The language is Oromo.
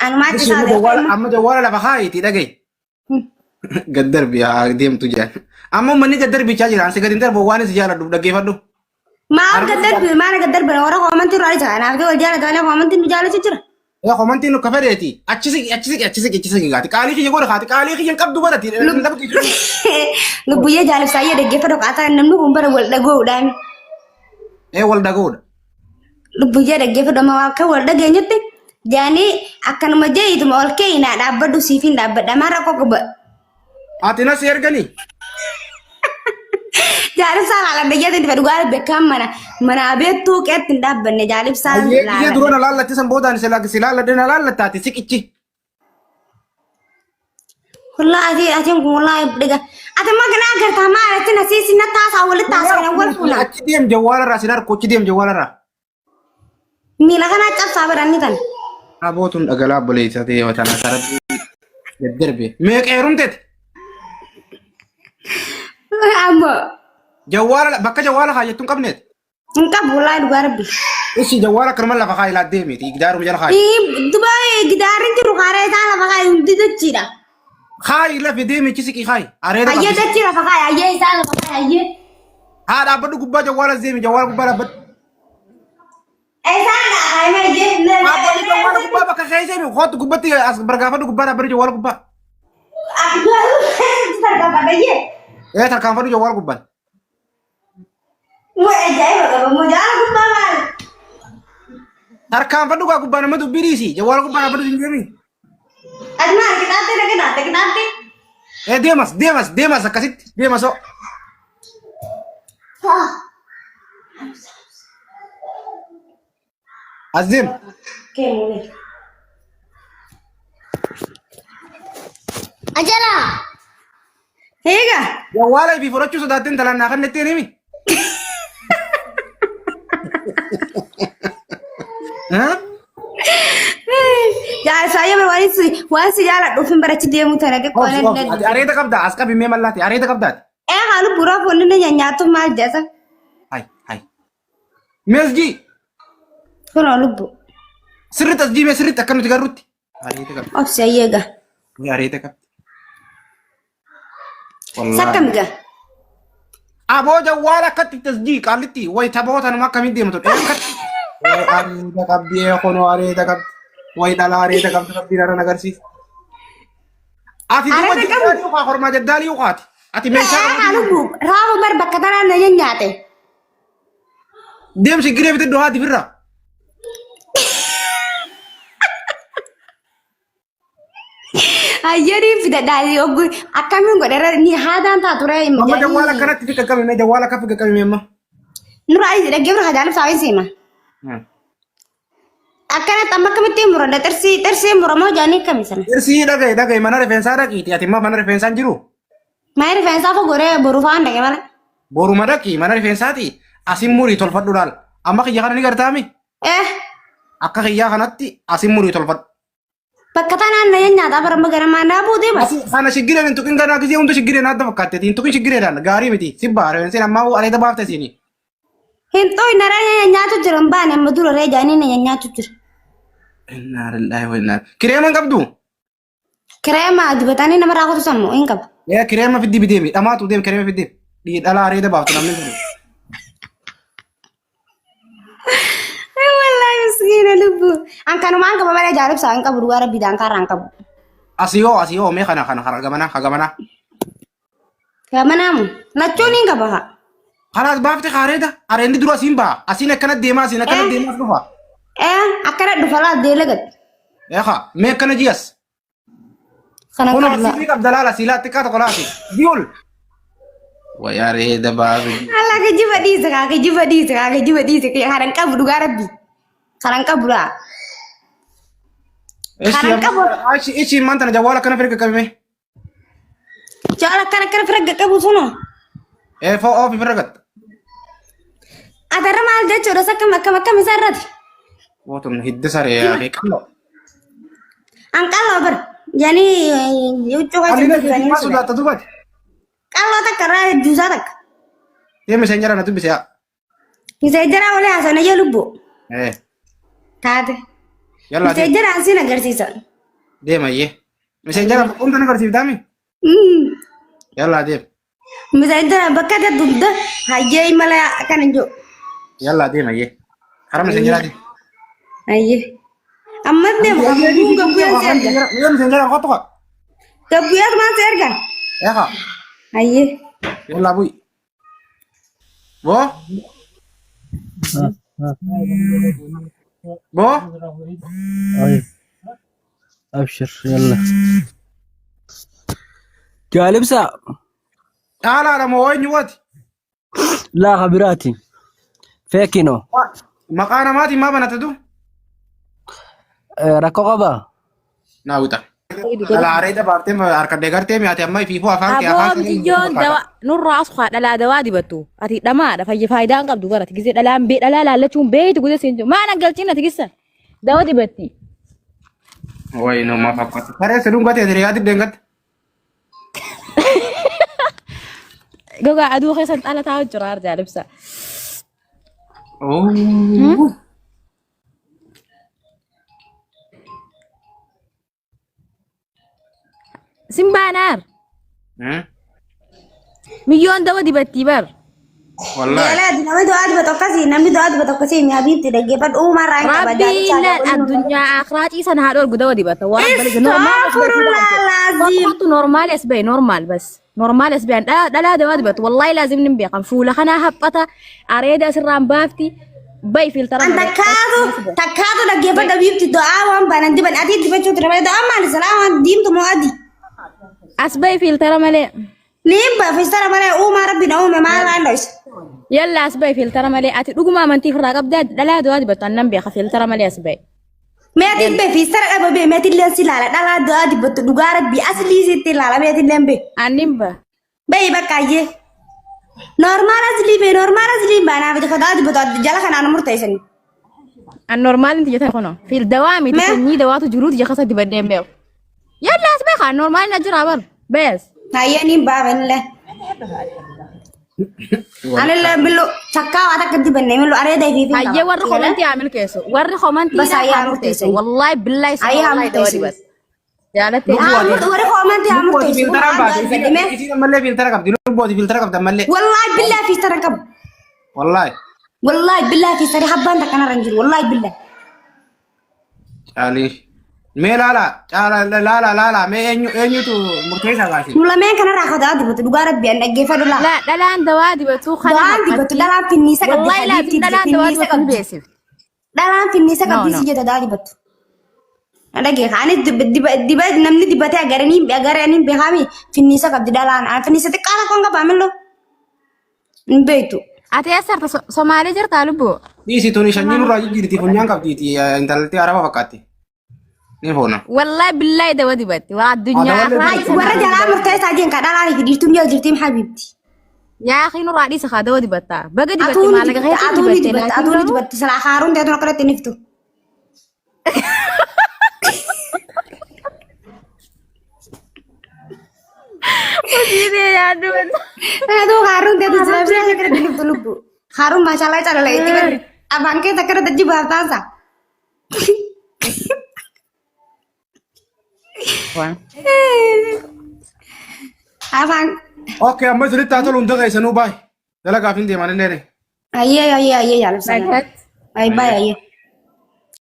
Anumaatti Amma isaa jawwaala amma jawwaala lafa kaayitii dhaga'i. Gad darbi haa deemtu jedhan. Amma uummanni gad darbichaa jira. Ansi gad hin darbu waan si jaaladhuuf dhaggeeffadhu. Maal gad darbi maal gad darbi warra koomantii irraa isa kanaaf wal jaalata malee koomantiin nu jaalachu jira. Yaa koomantiin nu kafareeti. Achi siqi achi siqi achi siqi achi siqi gaati. Qaalii kiyya godha kaati. Qaalii kiyya hin qabdu barati. Lubbuyyee jaalibsaayyee dhaggeeffadhu qaataa namni kun bara wal dhaga'uudhaan. Ee wal dhaga'uudha. Lubbuyyee dhaggeeffadhu amma akka wal dhageenyutti jaanii akkanuma jeeyituma ol kee naa dhaabbadhu siifin dhaabbadha maa rakkoo qaba. Ati nas erganii. Jaalibsaa laaladha jeetiin dhufe dhugaa beekaan mana manaa beektuu qeetti hin dhaabbanne jaalibsaa Ayyee kiyya dura laaladha. na laallatti san boodaan si laalladhe na laallattaati siqichi. Wallaahi ati atiin kun wallaahi dhiga. Ati magana agartaa maal ati na siisi na taasaa walitti taasaa wal fuuna. Achi deem jawwaala irraa sin arku achi deem jawwaala irraa. Miila kanaa cabsaa baranni tan. Abootuun dhagalaa obboleessa ta'e tana sarabbii daddarbe. Meeqa heerumteeti? Ammoo Jawwaala bakka jawwaala kaayyattu hin qabneeti. hin qabu wallaahi dhugaa rabbi. Ishi jawwaala akkanuma lafa kaayi laa deemiti. Gidaaruma jala kaayi. Duba gidaarri jiru kaaree isaa lafa kaayi hundi dachiidha. Kaayi lafa deemi achi siqii kaayi. Areeda Hayyee qabdi. dachii lafa kaayi hayyee isaa lafa kaayi hayyee. Haa dhaabbadhu gubbaa jawwaala deemi jawwaala gubbaa dhaabbadhu. Isaan kaayi hayyee. Dhaabbadhu jawwaala gubbaa bakka keessa himi. Kootu gubbatti as bargaafadhu gubbaa dhaabbadhu jawwaala gubbaa. Tarkaanfadha Ee tarkaanfadhu jawwaala gubbaan. Moo ajaa'iba qaba moo jaala gubbaa maal? Tarkaanfadhu gaa gubbaa nama dubbii dhiisi. Jawwaala gubbaa dhaabbadhu hin deemi. Ati maal qixaattee na qixaatte qixaattee? Ee deemas deemas deemas akkasitti deemas hoo. As deem. Kee Ajala! Eega! Jawwaala ifii fudhachuu sodaattee intalaan naa kan ittiin himi. Jaarsaa waan si waan si jaaladhuuf hin barachi deemu tana xiqqoo Obsi obsi ati areeda qabda as qabi mee mallaati areeda qabdaati. Ee haalu buraa foonni na nyaatu maal jedha? Hai hai. Meesjii Kunoo lubbu. sirriitti as jiimee sirriitti akka nuti garrutti. Areeda qabdi. Obsi ayyeega. Ni areeda qabdi. Wallaahi. Sakkam gaa. Aboo jawwaala akkatti itti as jii qaallitti wayi taphoota nama akkamiin deemtu dhee akkatti. Wayi areeda qabdi ee kunoo areeda qabdi. Wayi dhalaa areeda qabdi rabbiin har'a agarsiisa. Ati duuba Areeda qabu. jaddaalii ukaa hormaa jaddaalii ukaati. Ati meeshaa Ee qabdi. haalu bu raafu bar bakka tanaa na nyaate. Deemsi giree bitadhu haati firra. Ayyanii fidadhaa oggu akkamiin godhe ni haadaan taatu ree hin Amma jawwaala akkanatti fi qaqqabe mee jawwaala akka fi qaqqabe mee amma. Nurraa dhiisi dhaggeeffatu hajaalif saawin siima. Akkanatti amma akkamitti muradha xirsii xirsii muramoo jaanii akkami sana. Xirsii dhagaye dhagaye mana rifeensaa dhaqiiti ati immoo mana rifeensaa hin jiru. Maayii rifeensaa fogoree boru fa'aan dhaqe mala. Boruma dhaqi mana rifeensaati asin murii tolfadhu laal. Amma kiyya kana ni gartaami? Eh Akka kiyyaa kanatti asin murii tolfadhu. bakka tanaan na nyaataa bara ganamaa naa buutee bas. Asi kana shiggireen hin tuqin ganaa gisee hunda shiggireen adda fakkaatteeti hin tuqin shiggireedhaan gaarii miti sibbaa rifeensiin ammaa areeda baafte siini. Hin xooy naree na nyaatu jira hin baane amma dura ree jaanii na nyaatu jira. Innaa lillaahi wa innaa. Kireema hin qabdu? Kireema dibatanii nama raakutu sammu hin qabu. Ee kireema fiddi biteemi dhamaatu deem kireema fiddi. Dhalaa areeda baaftu namni kun. Wallaahi miskiina lubbu. An kanumaan qaba malee jaalibsaa hin qabu dhugaa rabbii daankaarraa hin qabu. Asii hoo asii hoo mee kana kana kana gamanaa ka gamanaa. Gamanaamu lachuun hin qaba haa. Kanaas baafte kaareeda areenni dura asiin baha asiin akkana deemaa asiin akkana Eh. deemaa as dhufa. Ee akkana dhufa laal deela gad. Eekaa mee akkana ji'as. Kana Kun qabla. asii qabda laala siilaa xiqqaa tokko laati. Biul. Wayi areeda baasu. Alla kijiba dhiise kaa kijiba dhiise kaa kijiba dhiise kanan qabu dhugaa rabbii. Kanan qabu laa. Kanan qabu. Ishi ishi maanta na jawwaala akkana firga qabime. Jaala akkana akkana fira qabu sunu. Ee foo oofi firga gatta. Atarra maal jechuudha sakkam akkam akkam isaa irratti. Wootun hidda saree yaa qal'oo. An qalloo bar. Yani huccuu keessa Alina jirtanii maal sodaatta dubbate. Qalloo takka irraa juusaa takka. Deemi seen jara na dubbise yaa. Miseenjaraa walii haasawna jee lubbu. Ee. Taate. Yallaa deema. Miseenjaraan siin agarsiisa. Deema iyyee. Miseenjara hunda na agarsiiftaami? Yallaa deema. Miseenjaraan bakka adda hunda hayyee imala akkana hin jiru. Yallaa deema iyyee. Karaa miseenjaraa deema. Hayyee. Ammas deemu gabbuun gabbuun si erga. Yoo miseenjara kottu kaa. Gabbuyaas maal si erga? Eegaa. Hayyee. Yallaa bu'i. Boo. Boo. طيب ابشر يلا جالبسا Caalaadha moo eenyu waati? لا خبراتي فيكينو Maqaa namaatiin maa banate tu? ركو قبا Naa wita. Dhalaa areeda baaftee harka deegartee mi'aate amma ifiifuu afaan kee Aboo afaan kee miciyyoon dawa nurraa as haa dhalaa dawaa dibattu. Ati dhamaadha fayya faayidaa hin qabdu barati. Gisee dhalaan bee dhalaa laallachuun beeytu gisee siin jiru. Maan galchiin ati gissa dawa dibatti. Wayi nama fakkaata. Saree si dhungatee hiriyaatti deengatti. Gogaa aduu keessan xala taa'u jira arjaa libsa. Simbaanaar miyyoon dawa dibattii bar. Wallaahi. Beelaa namni du'aa dibatu akkasii namni du'aa dibatu akkasii mi'a biifti dhaggeeffadhu uumaa irraa hin qaba. Rabbiin addunyaa akhiraa ciisan haa dhorgu dawa dibata. Waan balge normaal as bahe Astaghfirullahalazim. Kottu normaal as bahe normaal bas. Normaal as bahe dhalaa dawa dibatu. Wallahi laazim nin beekan. Fuula kanaa haphata areeda asirraan baafti. Bahi filtara An malee. takkaatu takkaatu dhaggeeffadhu biifti du'aa waan banan diban adii dibachuu ture malee du'aa maali salaa waan diimtu moo adii. As bahi filtara malee. Niin baafistara malee uumaa rabbi na uume maal waan dhoysa. Yalla as bahi filtara malee. Ati dhuguma amantii ofirraa qabdaa dhalaa dawaa dibatu annan beeka filtara malee as bahi. Meetiin bee fiistara dhaba bee meetiin leen si ilaala dhalaa du'aa dibattu dhugaa rabbi aslii sitti ilaala meetiin leen bee. Annin ba. Bee bakka ayyee. Normaal aslii bee normaal aslii baanaaf kadaa dibatu jala kanaan murteessanii. An normaal inti jetan kono. Fil dawaa miti Mee? sanyii dawaatu jiruuti jaka sadi baddeen beeku. Yalla as beeka an normaal na jira bar. Bees. Hayyee niin baafanillee. Anillee billu takkaa waa takka dibanne millu areeda fi fi Hayyee warri komantii haa milkeessu. Warri komantii Bas hayyee haa haa murteessu. murteessu. Wallahi billahi Hayyee haa wallahi dawa murteessu. dibas. Jaalattee. Warri komantii haa Lubbooti murteessu. filtara baate. Isiin ammallee filtara qabdi. Lubbooti filtara qabdi ammallee. Wallahi billahi fi taran qabu. Wallaahi. Wallahi billahi fi tari habbaan takka narra hin jiru. Wallahi billahi. Caalii. Mee laala caala laala laala mee eenyu eenyutu murteessaa baase? Nu lameen kanarraa kadaa dibatu dhugaa rabbi an dhaggeeffadhu laa. La dhalaan dawaa dibatu kana Du'aan dibatu dhalaan finniisa qabdi. Wallahi laazim dhalaan dawaa Finniisa dibatu ni qabdi. beesifti. Dhalaan finniisa No, qabdi no. si jeta daa dibatu. Dhagee anis diba namni dibatee agaranii agaranii beekami finniisa qabdi dhalaan. An finniisa xiqqaa tokkoon qabaa millo. Hin beektu. Ati eessa jirta? Somaalee jirtaa lubbuu? Dhiisi tuni sanyii nurraa jijjiirti funyaan qabdiiti intalti araba fakkaatti. Ni foona. Wallahi billahi dawa dibatti. Waa addunyaa Haa, dawallee akhiraa Warra jalaa murteessaa jeen ka dhalaan fi dhiirtuun yoo jirtiim habiibti. Yaa akhi nurraa dhiisa haa dawa dibatta. Baga dibatte Atuun maallaqa dibatte keetiin atuun dibatte dibatte laakiin atuun garuu dibatte silaa haaruun ta'e tun akkanatti hin iftu. Hojii yaaddu. Aduh, harun dia tuh jelas jelas kira gini tuh lubu. Harun masalah cara lah itu kan. Abang kita kira tadi bahasa. Abang, Okay amma sirriitti haa tolu hunda keessanuu baay'ee. Dalagaaf hin deeman illee. aye aye aye ya lu sana. Nagatti. Bye bye aye.